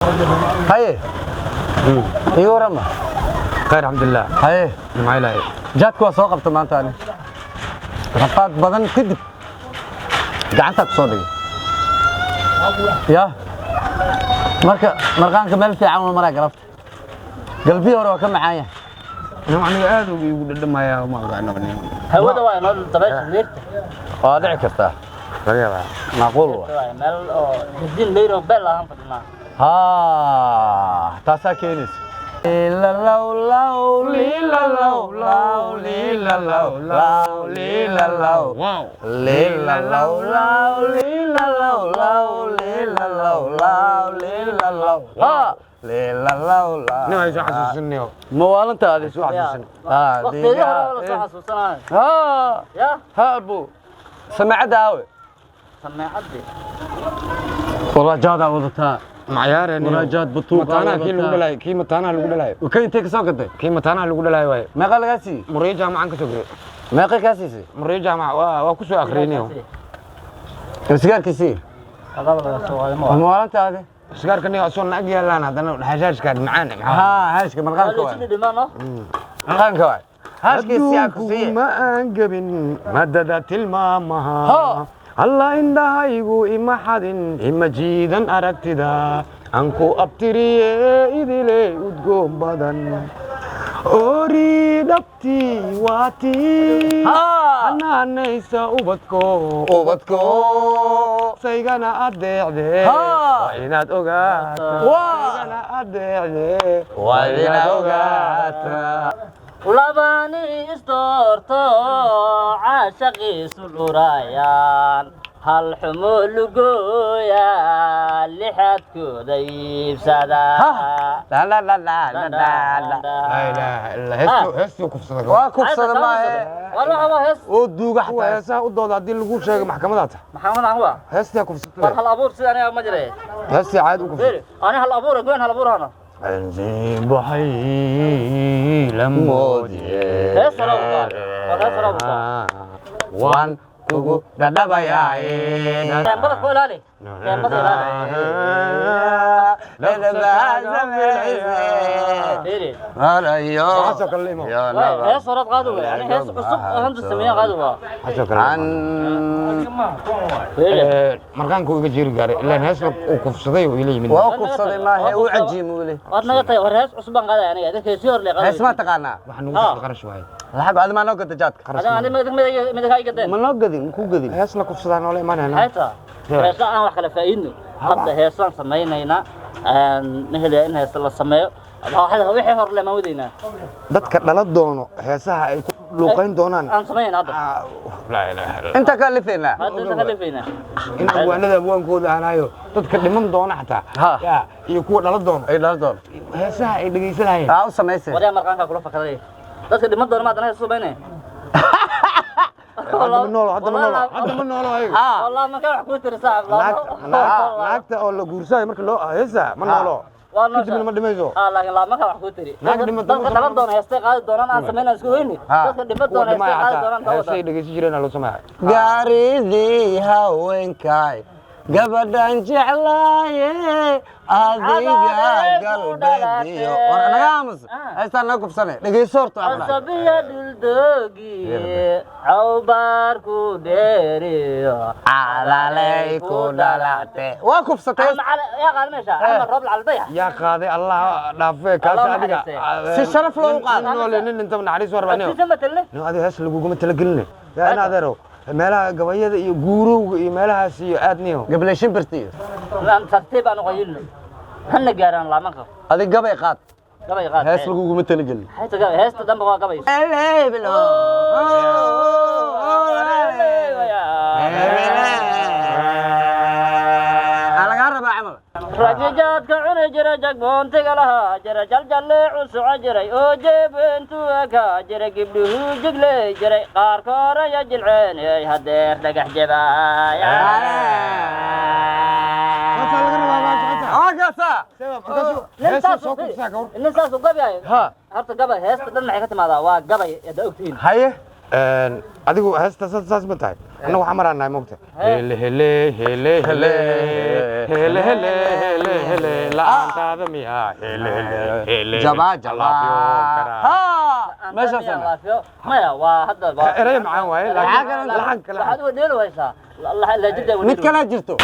Haye, iga warrama. Khayr, alxamdulilah. Haye. Maxaa ilaahay? Jaadka waa soo qabta maanta. Ani rafaad badan kadib gacantaa ku soo dhigay ya. Marka marqaanka meel fiican uma maraa. Galabta galbihii hore waa ka macaan yahay. Nin aniga aad ugu igu dhadhamayaa, ma aqaano nin. Hawada waa inoo dabaysha leerta. Waa dhici kartaa. Laga yaabaa. Macquul waa. Waa meel oo jardin leyr oo beel ahaan fadhinaa. Ha, taasaa keenaysa. Liilalow low, liilalow low, liilalow low, liilalow. Wow. Liilalow low, liilalow low, liilalow low, liilalow, ha, liilalow low. Nin ay soo xasuusinayo. Ma waalantaadi? Soo xasuusin. Waqtiyadii hore la soo xasuusanayo. Ha. Ya. Ha, abu samaacadda aawe? Sameecadii. Wallah, jaadaa wadataa. Macayaareen. Walaa jaad batuuqa. Mataanaha kii lagu wadataa. dhalaay, kii mataanaha lagu dhalaay. Ka intee ka soo gaday? Kii mataanaha lagu dhalaay waaye. Meeqa lagaa siiyey? Murriyo jaamacan ka soo garay. Meeqa kaa siisay? Murriyo jaamac waa ku soo akhriyayniyo. Sigaarkii sii. Adaba laga soo qaaday ma ma waalantaadi? Sigaarka nin asoo naag yaalaan haddana xashaashka macaan maxaa. Ha, haashka marqaanka waay. Waa dhimaano. Marqaanka waay, haashkii si aan ku siiye. Ma aan gebin madada tilmaamaha. Ha. Alla, indhahaygu ima xadin, ima jiidan aragtida aan ku abtiriye idile udgoon badan ori dhabtii waatii ha xanaanaysa ubadko. Ubadko. Saygana adeecde. Ha. Waa inaad ogaataa. Waa. Saygana adeecde. Waa inaad ogaataa. Labani isdoorto caashaqiisu dhurayaan hal xumo lugooya lixadkooda iibsada. La la la la la la la. Laa ilaaha illa heestuu, heestuu kufsada. Waa kufsada maahe. War waxa waa hees. Oo duuga kuwa xataa. Heesaha u dooda haddii lagu sheego maxkamadaad tahay. Maxamed aan waa. Heestaa War kufsatay. hal abuur sida aniga ma jire. Heestii caadi u kufsatay. Fiiri, ani hal abuur goyn hal abuur hana. Waxay la Hees hal abuur war hees hal abuur. Waan kugu dhadhabayaaye. Teembada ku ilaali. Teembada ilaali. Fiiri. Waxaasoo kale la imo. Hees horaad qaadi way. Ani hees cusub oo hanta sameeyo qaadi waa. Waxaasoo kale la imo. Fiiri. Markaanku iga jiiri gaaray ilaan hees uu kufsaday uu ila yimid. Waa kufsaday maahe, u cajiim weli. Waad naga tahay, war hees cusub baan qaadaya aniga. Dadka heesii hor le qaadi. Hees ma taqaanaa? Waxa nagu soo qarash waaye. Lacag adi maa noo gada jaadka? Adiga ani midaka iga deen. Ma noo gadin, makuu gadin. Hees la kufsadaa noola imaanayna. Heesa heesa aan wax kala faa'iidno. Hadda heesaan samaynaynaa, ma helaya in heesa la sameeyo. Wixii hor le ma wadaynaa. Dadka dhala doono heesaha ay ku luuqayn doonaan. Aan samayna hadda. Ah, laa ilaaha illa. Inta ka lifaynaa. Hadda inta ka lifaynaa. In abwaanada abwaankooda ahanaayo dadka dhiman doona xataa. Ha. Ya, iyo kuwa dhala doono ay dhala doono heesaha ay dhegaysanayeen. Aa u samaysay. Waryaa marqaankaa kula fakaday. Dadka dhiman doona ma haddana hees subayne. Hadda ma noolo, hadda ma noolo, hadda ma noolo ayaga. Ha. Wallah markaa wax kuu tiri saaxib. Naagta oo la guursayo marka loo heesa ma noolo. Waa noosha. Kadibna ma dhimayso. Ah, laakiin laa markaa wax kuu tiri. Naag dhimata dadka dhalan doona heestay qaadi doonaan aan samaynaa isku weyni. Ha. Dadka dhiman kuwa doona dhimaya heestay qaadi xataa doonaan ka heesay wada. dhegaysan jireen aa loo sameeya. Gaaridii haweenkaay, gabadhan jeclaaye, adiga Cadaadee ku galbeediyo dhalatee. War naga aamus. Ah. Heestaan naga kufsane, dhegeyso horta waxaan dhahay. Casabiya dhuldoogi cawbaar ku dheeriyo. Calalay ku dhalate, waa kufsatay. Yaa qaada meesha Axmed Roob Caldayax. Yaa qaaday? Allah dhaafe kaas. Allah adiga naxariistee. Si sharaf loogu qaado. Nin noole nin dhintaba naxariis war baniyo. Codkiisa matelne. Nin adiga hees laguguma talageline yaa in adeero meelaha gabayada iyo guurowga iyo meelahaas iyo aadniyo. Gabley shimbirtiyo. Aan tartiib aan qoyilno hana gaaraan laamanka. Adig gabay qaad. Gabay qaad. Hees laguguma talagelin. Heesta gabay, heesta dhanba waa gabay. Aa, lagaa rabaa camal. Rajijaadka cuni jira, jagboontiga lahaa jira, jaljalleecu soco jiray oo jeebintu ekaa jiray, gibdhuhu jigley jiray, qaarkooraya jilceen ey hadeer dhagax jebaaya. Saasaa laga rabaa, baa socota. Waa kaasa. Heesuu soo kufsaa ka hor. Nin saas u gabayo. Ha. Horta gabay heesta dhan maxay ka timaadaa? Waa gabay hadda ogtihiin. Haye. Adigu heesta saas ma tahay, annagu waxaan maraanahay moogta hele hele hele hele hele hele hele hele la'aantaada miyaa hele hele hele. Jabaa jabaa. Ha, meeshaas. Maya, waa hadda. Erey macaan waaye, laakiin laxanka waxaad u dheeli haysaa lahjada. Mid kalaa jirto.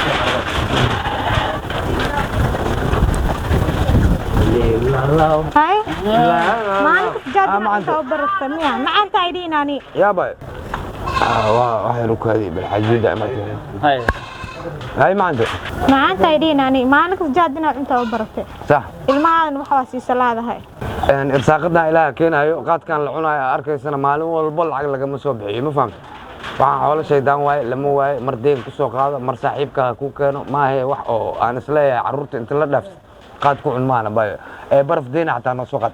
Hay, maalinka jaad inta u barata miya macaanta aydhiinaani? Yaaba, waxaan u kaadi balxajiida imaatay. Hay. Hay, maanta. Macaanta aydhiinaani, maalinkas jaad inaad cunta u baratay. Sax. Ilmahaadan waxa waa siisa laadahay. Irsaaqadan Ilaaha keenayo, qaadkan la cunayo arkaysana maalin walba lacag lagama soo bixiyo, ma fahamta? Waxaan xoolo shaydaan waaye, lama waaye. Mar deen ku soo qaado, mar saaxiibka ha ku keeno, maahe wax oo aan isleeyahay carruurta inta la dhaafs qaad ku cun maana bayo. Ee baraf deena xataa noo soo qaad.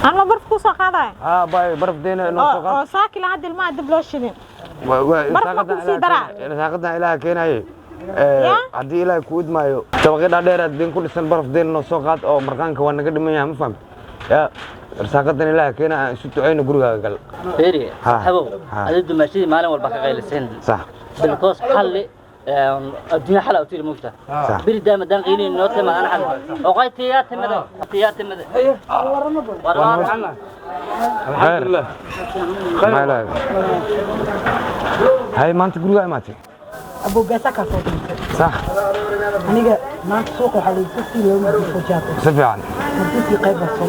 Ama barf kuu soo qaadaya? Haa bayo, baraf deena noo soo qaad. Oo saakila hadda ilmaha dib loo shidin. Baraf ma kuu sii daraa? Irsaaqadan Ilaaha keenaye, haddii Ilaahay ku idmaayo dabaqyo dhaadheeraad deen ku dhisan, baraf deen noo soo qaad oo marqaanka waa naga dhiman yahay, ma fahamta? Ya irsaaqadan Ilaaha keena, aan isu ducayno, gurigaaga gal. Feeri habow, adi dumaashadii maalin walba ka qaylisan. Sax. Bilkoos xalli adduunya xala u tiri mugta beri daama daan qiilin noo tima ana xal oqay tiyaa timada tiyaa timada. Alxamdulilah, khayr. Hay, maanta gurigaa imaatay? Abu beesa ka soo dhintay. Sax. Aniga maanta suuqa waxaa lagu sii loo soo jaatay. Si fiican. Markii qayb baa soo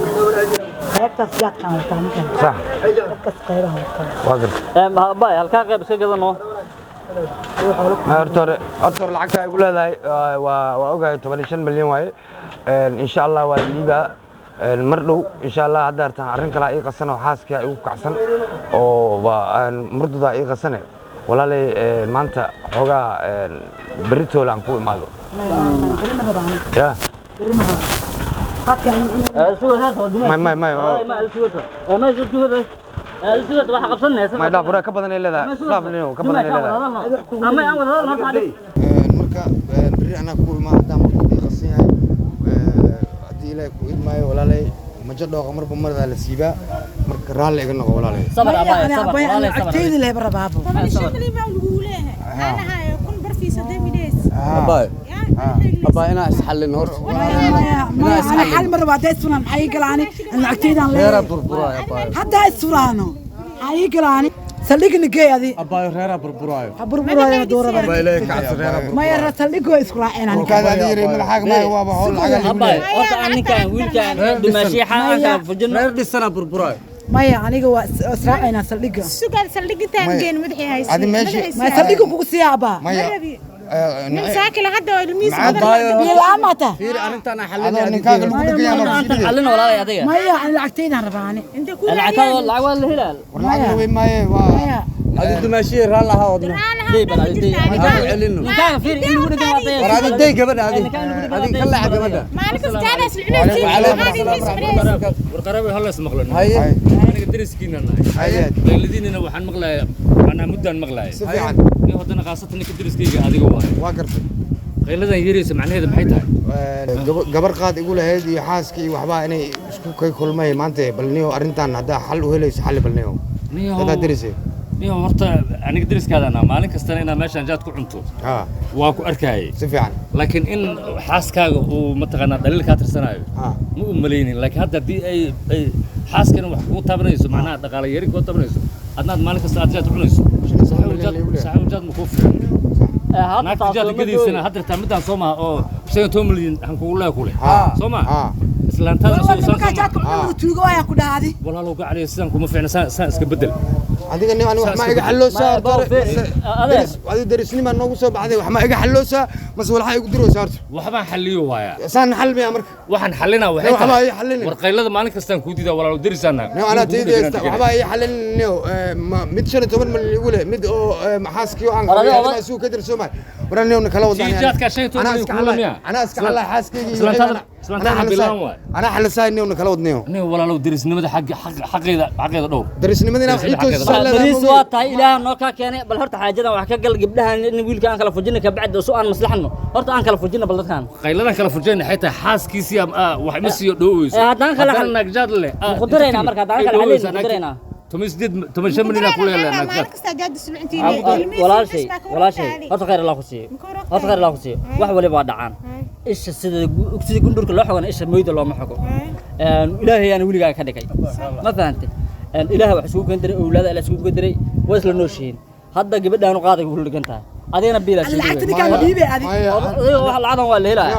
qaybtaas jaadkaan wataa markan. Sax. Dadkaas qaybaha wataa. Waa gartay. Bay halkaa qayb iska gadano. Horta hore lacagta ay ku leedahay waa ogahay, 15 milyan waaye. Insha Allah waa liibaa mar dhow insha Allah. Hadda hartaan arrin kalaa ii qasan oo xaaskaa igu kacsan oo waa murdadaa ii qasane. Walaalay, maanta xoogaa berritoola aan ku imaado ya. May may may may, dhaaf waraa, ka badan ay leedahay, dhaaf nino, ka badan ay leedahay. Marka berri anaa ku imaan haddaan marka ii qasan yahay, haddii Ilaahay ku idmaayo. Walaalay, majo dhooqa marba maradaa la siibaa, marka raalli iga noqo walaalay. Lacagtaydi lehba rabaabo. 15 milyan baa lagugu leeyahay, ana haya kun barfiisa demidees. Abaay, abaay, inaa isxallin horta. Maya, ana xal ma rabo. Haddaa isfuraan maxaa ii galaani? Lacagtaydaan reeraa leeyahay. Burburaayo abaay. Haddaa isfuraano maxaa ii galaani? Saldhigna geey adi. Abaay, reeraa burburaayo. Ha burburaayo dooraba. Abaay, Ilaahay ka cabsi, reeraa burburaayo. Maya, saldhig waa isku raaceen aniga. Kaada adiga yiri madaxaaga maayo, waaba howl lacag. Abay, horta aan ninkaan wiilkaan dumaashiixa aan kala fujino. Reer dhisanaa burburaayo. Maya, aniga waa israacaynaa saldhigga. Sugaal saldhigitaan geen madaxii haysi. Adi meeshii- Maya, saldhigga kugu siiya abaa. Maya. Nin saakila hadda oo ilmihiisa Macaan. badan. Biyo la'aan maata. Fiiri, arrintaan aan Adoo xallinay. ninkaaga lagu dhegaya Horta aan tan xallino walaalay adiga. Maya, ani lacagtaydaan rabaa ani. Inta ku Lacagtaada lacag waa la helaa. War lacag weyn maaye waa. Maya. Adi dumaashiyey raal ahaa odna. Day bal adi day. Aan celino. Ninkaaga fiiri in lagu dhagan waa War adi day gabadha, adi adi ka laaca gabadha. Maalin kasta jaadaas cunaysiin qaadi ilmihiisa cunaysiin. Warqaraabay, hal is maqlan. Haye. Aniga dariskiina nahay. Haye. Qayladiinina waxaan maqlayaa, macnaha muddaan maqlaaya. Si fiican. Nin haddana khaasatan ninka dariskayga adiga waaye. Waa gartay. Qayladan yeeraysa macnaheeda maxay tahay? Gabar qaad igu lahayd iyo xaaskii iyo waxbaa inay isku kay kulmay maanta. Bal niyo, arrintan haddaa xal u helayso xalli, bal niyo. Niyow. Haddaa derisay. Niyow, horta aniga dariskaadana maalin kastana inaad meeshaan jaad ku cunto haa waa ku arkayay. Si fiican. Laakiin in xaaskaaga uu mataqaanaa dhaliil kaa tirsanaayo haa ma u malaynin. Laakiin hadda haddii ay xaaskana wax kugu taabanayso, macnaha dhaqaale yari kugu taabanayso, adna aad maalin kasta aad jaad cunayso, saaxiib, jaad ma kuu fiican. Naagta jaad gadiisana hadda taa midaan soo maha oo 15 milyan aan kugu leeyahay kule soo ma haa islaantaada war soo nimankaa soo jaadka cunada tuugo ayaa ku dhahadi. Walaalow gacaliya, sidaan kuma fiicna, saan iska bedel. Adiga nin ani wax ma iga xalloosaa horta hore? Adeer. Adiga derisnimaa noogu soo baxday, wax ma iga xalloosaa mase walxaa igu diraysaa horta? Waxbaan xalliyo waayaa. Saan xal miyaa marka? Waxaan xallinaa waxay Waxba ii xallinin. War qaylada maalin kastaan kuu diidaa, walaalow, darisaana. Niyo, anaa tayda haysta, waxba ii xallinin niyo. Mid 15 milyan igu leh, mid oo xaaskii oo aan War adiga qabay suuq ka dirsoomay. War niyo, na kala wadaan. Sii jaadka 15 anaa milyan iska kugu xallay miyaa? Anaa iska xallay xaaskeyga iyo Islaantaada bilaan waay. Anaa xallisaay niyo, na kala wadniyo. Nin walaalow, derisnimada xaqeeda dhowr. Derisnimada inaa Derisnimada ii toosisaa xaqeeda. leedahay. Bariis waa tahay Ilaaha noo kaa keenay. Bal horta xaajadan wax ka gal gabdhahan in wiilka aan kala fujino, kabacdi su aan maslaxno. Horta aan kala fujino bal dadkan. Qayladan kala furjeen xay tahay xaaskiisii ama wax ma siiyo dhooweyso. Haddaan kala naagjaad leh. Ma ku daraynaa marka haddaan kala xalin, ma ku daraynaa. 18 15 milyan ku leeyahay maalin naagta. kasta jaad isla cuntiin. Walaashay, walaashay, horta khayr Allah ku siiyo, horta khayr Allah ku siiyo. Wax waliba waa dhacaan. Isha sida sida gundhurka loo xogana isha moyda looma xogo. Ilaahay ayaana weligaa ka dhigay, ma fahantay? Ilaahay wax isugu keen diray, owlaada ilaah isugu keen diray, waa isla nooshihiin. Hadda gabadhaanu qaaday ugu dhigan tahay, adigana biilaa. Lacagta ninkaan dhiibay adi. Adiga wax lacadan waa la helaya.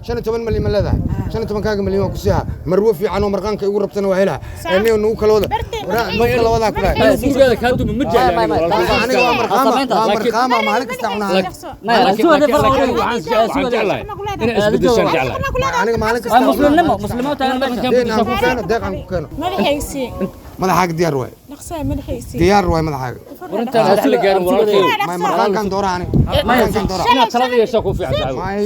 15 milyan ma leedahay? 15 kaaga milyan waa ku siihaa. Marwo fiican oo marqaanka igu rabtana waa helaa. Eniyo nugu kala wada, nugu kala wadaa kula. Gurigaada kaa duma ma jecli aniga. Aniga waa marqaama, waa marqaama maalin kasta cunaa. Laakiin waxaan jeclahay inay isbedeshaan jeclahay. Aniga maalin waa kasta muslimnimo, muslimnimo taagan meesha. Deen aan ku keeno, deeq aan ku keeno. Madaxaysi. Madaxaaga diyaar waay. Dhaqsaa madaxaysi. Diyaar waay madaxaaga. Warintaan hasi la gaarin walaalkay. May, marqaankan doora ani, marqaankan doora. Inaad talada yeeshaa ku fiican saaxiib. May.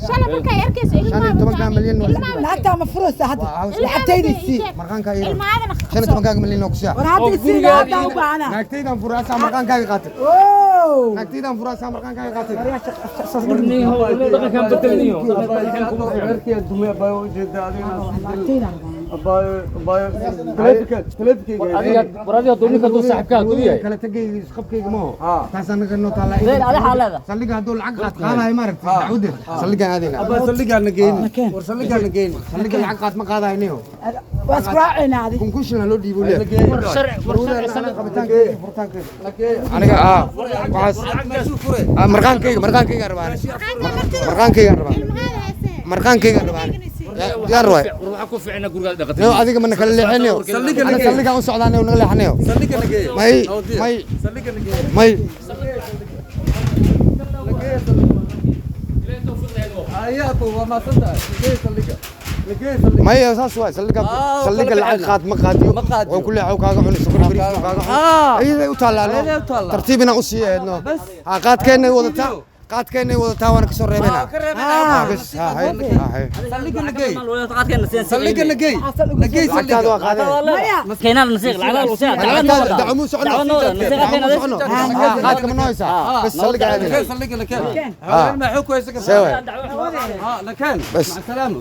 Shalay markay arkayso 15 milyan waa Lacagtaa ma furaysa hadda? Lacagtayda sii. Marqaanka ii. Ilmahaadana 15 kaaga milyan waa ku siihaa. War hadda isii, hadda u baahnaa. Naagtaydan furaasaa marqaankaaga qaatay. Naagtaydan furaasaa marqaankaaga qaatay. Dhaqankan bedelniyo, dhaqankan kuma fiicna. Adiga war adiga hadduu ninka hadduu saaxiibkaa hadduu yahay kala tagayga isqabkayga maho, taas anaga noo taallaa. Zayn, adiga xaa leedahay. Saldhigga hadduu lacag qaad qaadayo, maaragtay, dacwadeed saldhiggaan aadayna. Saldhigga lacag qaad ma qaadayo niyo. Waa isku raacaynaa adi. Kunkushina loo dhiibo leeyahay. War sharci, war sharci sanad. Qabitaankeyga, furitaankeeda aniga waxaas marqaankayga, marqaankayga rabaa ani. Marqaankayga rabaa, marqaankayga rabaa ani. Diyaar waay. War waxaa ku fiicna gurigaada dhaqatay. Niyo, adiga mana kala leexanayo. Ana saldhiggaan u socdaa niyo, naga leexanayo. May, may, may. Maya, saas waay. Saldhigga, saldhigga lacag qaad ma qaadiyo. Wuxuu ku leeyahay kaaga cuni sokor, bariis kaaga cuni. Ayaday u taallaa no, tartiib inaan u sii eedno. Ha qaadkeennay wadataa, qaadkeennay wadataa, waana kasoo reebaynaa. Bas ha hay ha hay. Lacagtaada waa qaadeen. Keenaan nasiiq lacagaha lagu siiyaa, dacwad noo wadaa. Dacwo muu socono. Dacwad noo wadaa, nasiiqa Dacwo muu keenadeed. socono. Qaadka ma noo haysaa? Bas saldhigga aadayna. See waay. Bas.